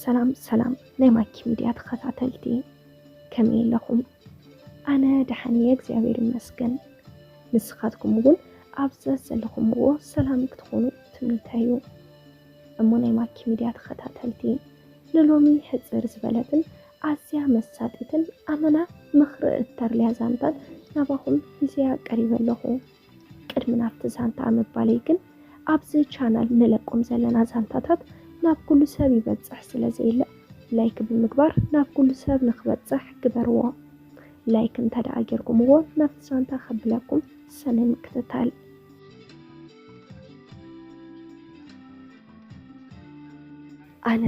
ሰላም ሰላም ናይ ማኪ ሚድያ ተኸታተልቲ፣ ከመይ ኣለኹም? ኣነ ደሓን እየ እግዚኣብሔር ይመስገን። ንስኻትኩም እውን ኣብ ዘለኹምዎ ሰላም ክትኾኑ ትምኒተይ እዩ። እሞ ናይ ማኪ ሚድያ ተኸታተልቲ፣ ንሎሚ ሕፅር ዝበለትን ኣዝያ መሳጢትን ኣመና ምኽሪ እተርልያ ዛንታት ናባኹም ሒዘያ ቀሪበ ኣለኹ። ቅድሚ ናብቲ ዛንታ ምባለይ ግን፣ ኣብዚ ቻናል ንለቆም ዘለና ዛንታታት ናብ ኩሉ ሰብ ይበፅሕ ስለ ዘየለ፣ ላይክ ብምግባር ናብ ኩሉ ሰብ ንክበፅሕ ግበርዎ። ላይክ እንተ ደኣ ጌርኩምዎ፣ ናብቲ ዛንታ ከብለኩም። ሰናይ ምክትታል። ኣነ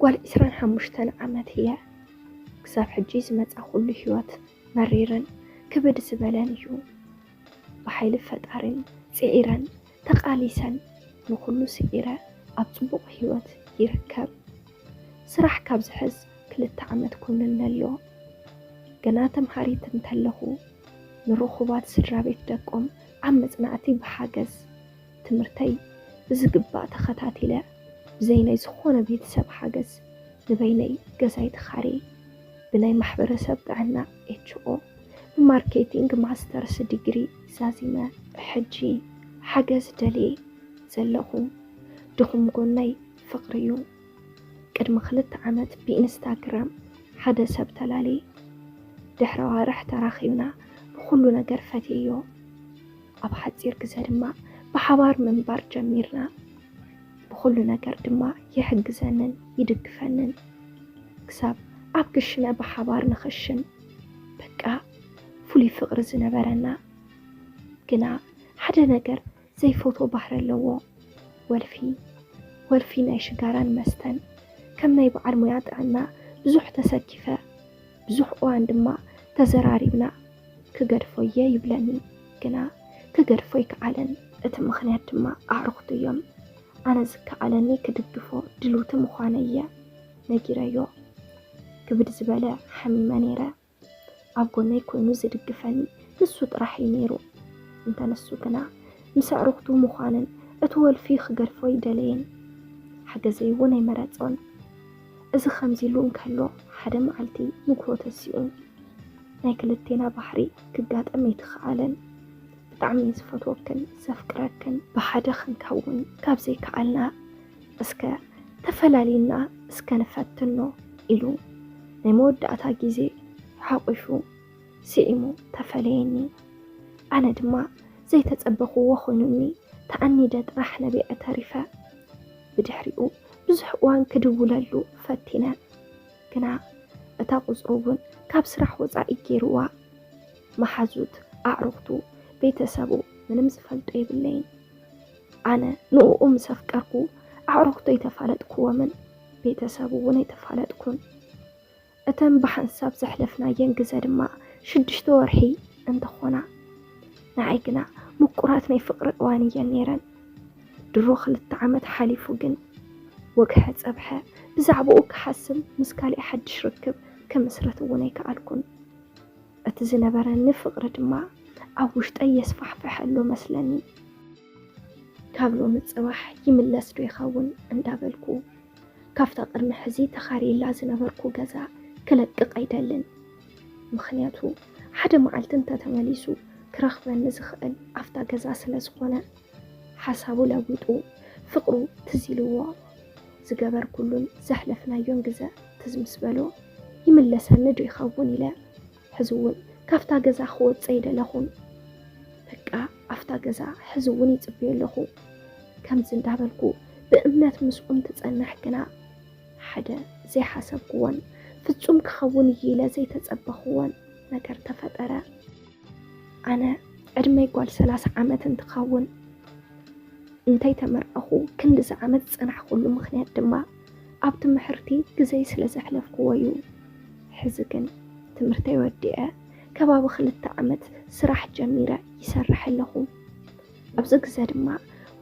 ጓል ዕስራን ሓሙሽተን ዓመት እየ። ክሳብ ሕጂ ዝመጻ ኩሉ ህይወት መሪርን ክብድ ዝበለን እዩ። ብሓይሊ ፈጣሪን ጽዒረን ተቓሊሰን ንኹሉ ስዒረ ኣብ ጽቡቕ ህይወት ይርከብ። ስራሕ ካብ ዝሕዝ ክልተ ዓመት ኩንኒ ኣሎ። ገና ተምሃሪት እንተለኹ ንርኹባት ስድራ ቤት ደቆም ኣብ መጽናዕቲ ብሓገዝ ትምህርተይ ብዝግባእ ተኸታቲለ፣ ብዘይ ናይ ዝኾነ ቤተሰብ ሓገዝ ንበይነይ ገዛይ ተኻርየ፣ ብናይ ማሕበረሰብ ጥዕና ኤች ኦ ብማርኬቲንግ ማስተርስ ዲግሪ ዛዚመ። ሕጂ ሓገዝ ደልየ ዘለኹ ድኹም ጎነይ ፍቕሪ እዩ። ቅድሚ ክልተ ዓመት ብኢንስታግራም ሓደ ሰብ ተላልየ። ድሕሪ ኣዋርሕ ተራኺብና ብኹሉ ነገር ፈትየዮ። ኣብ ሓጺር ግዘ ድማ ብሓባር ምንባር ጀሚርና። ብኹሉ ነገር ድማ ይሕግዘንን ይድግፈንን። ክሳብ ኣብ ክሽነ ብሓባር ንኽሽን። በቃ ፍሉይ ፍቕሪ ዝነበረና። ግና ሓደ ነገር ዘይፈትዎ ባህሪ ኣለዎ። ወልፊ፣ ወልፊ ናይ ሽጋራን መስተን። ከም ናይ በዓል ሞያ ጥዕና ብዙሕ ተሰኪፈ፣ ብዙሕ እዋን ድማ ተዘራሪብና። ክገድፎ እየ ይብለኒ፣ ግና ክገድፎ ኣይከኣለን። እቲ ምኽንያት ድማ ኣዕሩኽቱ እዮም። ኣነ ዝከኣለኒ ክድግፎ ድልውቲ ምዃነይ እየ ነጊረዮ። ክብድ ዝበለ ሓሚመ ነይረ። ኣብ ጎነይ ኮይኑ ዝድግፈኒ ንሱ ጥራሕ እዩ ነይሩ። እንተ ንሱ ግና ምስ ኣዕሩኽቱ ምዃንን እቲ ወልፊ ክገድፎ ኣይደለየን። ሓገዘይ እውን ኣይመረጾን። እዚ ከምዚ ኢሉ እንከሎ፣ ሓደ መዓልቲ ንግሆ ተሲኡ። ናይ ክልቴና ባህሪ ክጋጠም ኣይተኸኣለን። ብጣዕሚ እየ ዝፈትወክን ዘፍቅረክን፣ ብሓደ ክንከውን ካብ ዘይከኣልና፣ እስከ ተፈላሊና እስከ ንፈትኖ ኢሉ ናይ መወዳእታ ግዜ ሓቑፉ ስዒሙ ተፈለየኒ። ኣነ ድማ ዘይተጸበኽዎ ኮይኑኒ ተኣኒደ ጥራሕ ነቢዐ ተሪፈ። ብድሕሪኡ ብዙሕ እዋን ክድውለሉ ፈቲነ፣ ግና እታ ቁጽሩ እውን ካብ ስራሕ ወጻኢ ገይርዋ። መሓዙት፣ ኣዕሩኽቱ፣ ቤተሰቡ ምንም ዝፈልጦ የብለይን። ኣነ ንእኡ ምስ ኣፍቀርኩ ኣዕሩኽቱ ኣይተፋለጥክዎምን፣ ቤተሰቡ እውን ኣይተፋለጥኩን። እተን ብሓንሳብ ዘሕለፍናየን ግዘ ድማ ሽዱሽተ ወርሒ እንተኾና፣ ንዓይ ግና ምቁራት ናይ ፍቕሪ እዋን እየን ነይረን። ድሮ ክልተ ዓመት ሓሊፉ ግን ወግሐ ጸብሐ ብዛዕባኡ ክሓስብ ምስ ካልእ ሓድሽ ርክብ ክምስርት እውን ኣይከኣልኩን። እቲ ዝነበረኒ ፍቕሪ ድማ ኣብ ውሽጠይ የስፋሕፍሕ ኣሎ መስለኒ። ካብ ሎሚ ጽባሕ ይምለስ ዶ ይኸውን እንዳበልኩ፣ ካብታ ቅድሚ ሕዚ ተኻርየላ ዝነበርኩ ገዛ ክለቅቕ ኣይደልን። ምኽንያቱ ሓደ መዓልቲ እንተተመሊሱ ክረኽበኒ ዝኽእል ኣብታ ገዛ ስለ ዝኾነ፣ ሓሳቡ ለዊጡ ፍቕሩ ትዝ ኢልዎ፣ ዝገበርኩሉን ዘሕለፍናዮን ግዘ ትዝ ምስ በሎ፣ ይምለሰኒ ዶ ይኸውን ኢለ ሕዚ እውን ካብታ ገዛ ክወጽእ ኣይደለኹን። በቃ ኣብታ ገዛ ሕዚ እውን ይጽበዮ ኣለኹ። ከምዚ እንዳበልኩ ብእምነት ምስኡ እንትጸንሕ ግና፣ ሓደ ዘይሓሰብክዎን ፍጹም ክኸውን እዩ ኢለ ዘይተጸበኽዎን ነገር ተፈጠረ። ኣነ ዕድመይ ጓል ሰላሳ ዓመት እንትኸውን፣ እንተይተመረቕኹ ክንድዚ ዓመት ዝጸናሕኩሉ ምኽንያት ድማ ኣብ ትምህርቲ ግዜይ ስለ ዘሕለፍክዎ እዩ። ሕዚ ግን ትምህርተይ ወዲአ ከባቢ ክልተ ዓመት ስራሕ ጀሚረ ይሰርሕ ኣለኹ። ኣብዚ ግዘ ድማ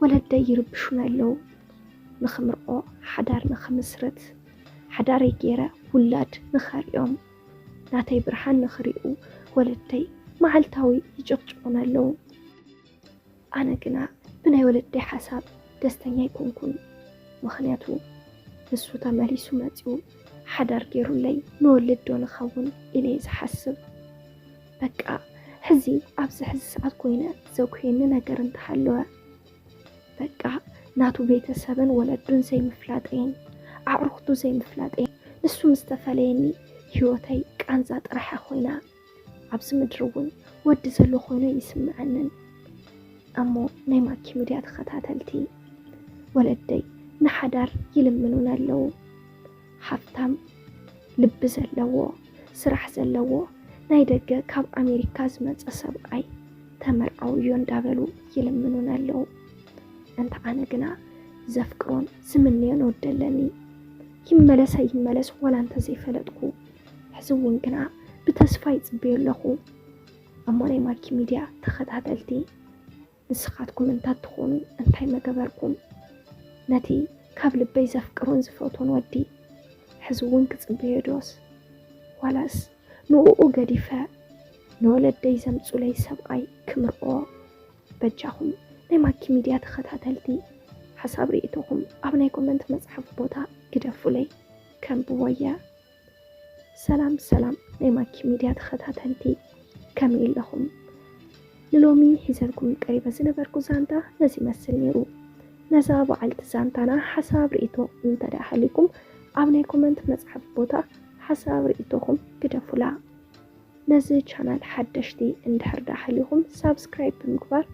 ወለደይ ይርብሹኒ ኣለዉ። ንኽምርዖ፣ ሓዳር ንኽምስርት፣ ሓዳረይ ገይረ ውላድ ንኸርእዮም፣ ናተይ ብርሃን ንኽርእዩ ወለደይ መዓልታዊ ይጭቕጭቑኒ ኣለዉ። ኣነ ግና ብናይ ወለደይ ሓሳብ ደስተኛ ኣይኮንኩን። ምኽንያቱ ንሱ ተመሊሱ መጺኡ ሓዳር ገይሩለይ ንወልድ ዶ ንኸውን ኢለ እየ ዝሓስብ። በቃ ሕዚ ኣብዚ ሕዚ ሰዓት ኮይነ ዘጉህየኒ ነገር እንተሃለወ፣ በቃ ናቱ ቤተሰብን ወለዱን ዘይምፍላጠይን ኣዕሩኽቱ ዘይምፍላጠይን፣ ንሱ ምስ ተፈለየኒ ህይወተይ ቃንዛ ጥራሕ ኮይና፣ ኣብዚ ምድሪ እውን ወዲ ዘሎ ኮይኑ ይስምዐንን። እሞ ናይ ማኪ ሚድያ ተኸታተልቲ፣ ወለደይ ንሓዳር ይልምኑን ኣለዉ። ሃፍታም፣ ልቢ ዘለዎ፣ ስራሕ ዘለዎ፣ ናይ ደገ ካብ ኣሜሪካ ዝመጸ ሰብኣይ ተመርዓውዮ እንዳበሉ ይልምኑን ኣለዉ። እንተ ኣነ ግና ዘፍቅሮን ዝምንዮን ወዲ ኣለኒ። ይመለስ ኣይመለስ ዋላ እንተ ዘይፈለጥኩ፣ ሕዚ እውን ግና ብተስፋ ይጽበዮ ኣለኹ። እሞ ናይ ማኪ ሚድያ ተኸታተልቲ፣ ንስኻትኩም እንታትኾኑ እንታይ መገበርኩም? ነቲ ካብ ልበይ ዘፍቅሮን ዝፈትዎን ወዲ ሕዚ እውን ክጽበዮ ዶስ? ዋላስ ንእኡ ገዲፈ ንወለደይ ዘምጹለይ ሰብኣይ ክምርዖ? በጃኹም ናይ ማኪ ሚድያ ተኸታተልቲ፣ ሓሳብ ርእይቶኹም ኣብ ናይ ኮመንት መጽሓፍ ቦታ ግደፉለይ፣ ከንብቦ እየ። ሰላም ሰላም ናይ ማኪ ሚድያ ተኸታተልቲ፣ ከመይ ኣለኹም? ንሎሚ ሒዘልኩም ቀሪበ ዝነበርኩ ዛንታ ነዚ ይመስል ነይሩ። ነዛ በዓልቲ ዛንታና ሓሳብ ርእይቶ እንተ ደኣ ሃልዩኩም ኣብ ናይ ኮመንት መጽሓፍ ቦታ ሓሳብ ርእይቶኹም ግደፉላ። ነዚ ቻናል ሓደሽቲ እንድሕር ደኣ ሃልዩኹም ሳብስክራይብ ብምግባር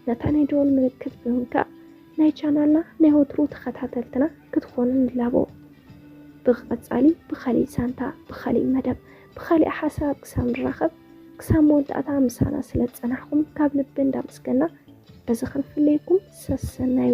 ነታ ናይ ደወል ምልክት ብምንካእ ናይ ቻናልና ናይ ወትሩ ተኸታተልትና ክትኾኑ ንላቦ። ብቐጻሊ ብኻሊእ ዛንታ፣ ብኻሊእ መደብ፣ ብኻሊእ ሓሳብ ክሳብ ንራኸብ፣ ክሳብ መወዳእታ ምሳና ስለ ዝጸናሕኩም ካብ ልቢ እንዳመስገና በዚ ክንፍለየኩም ሰሰናዩ።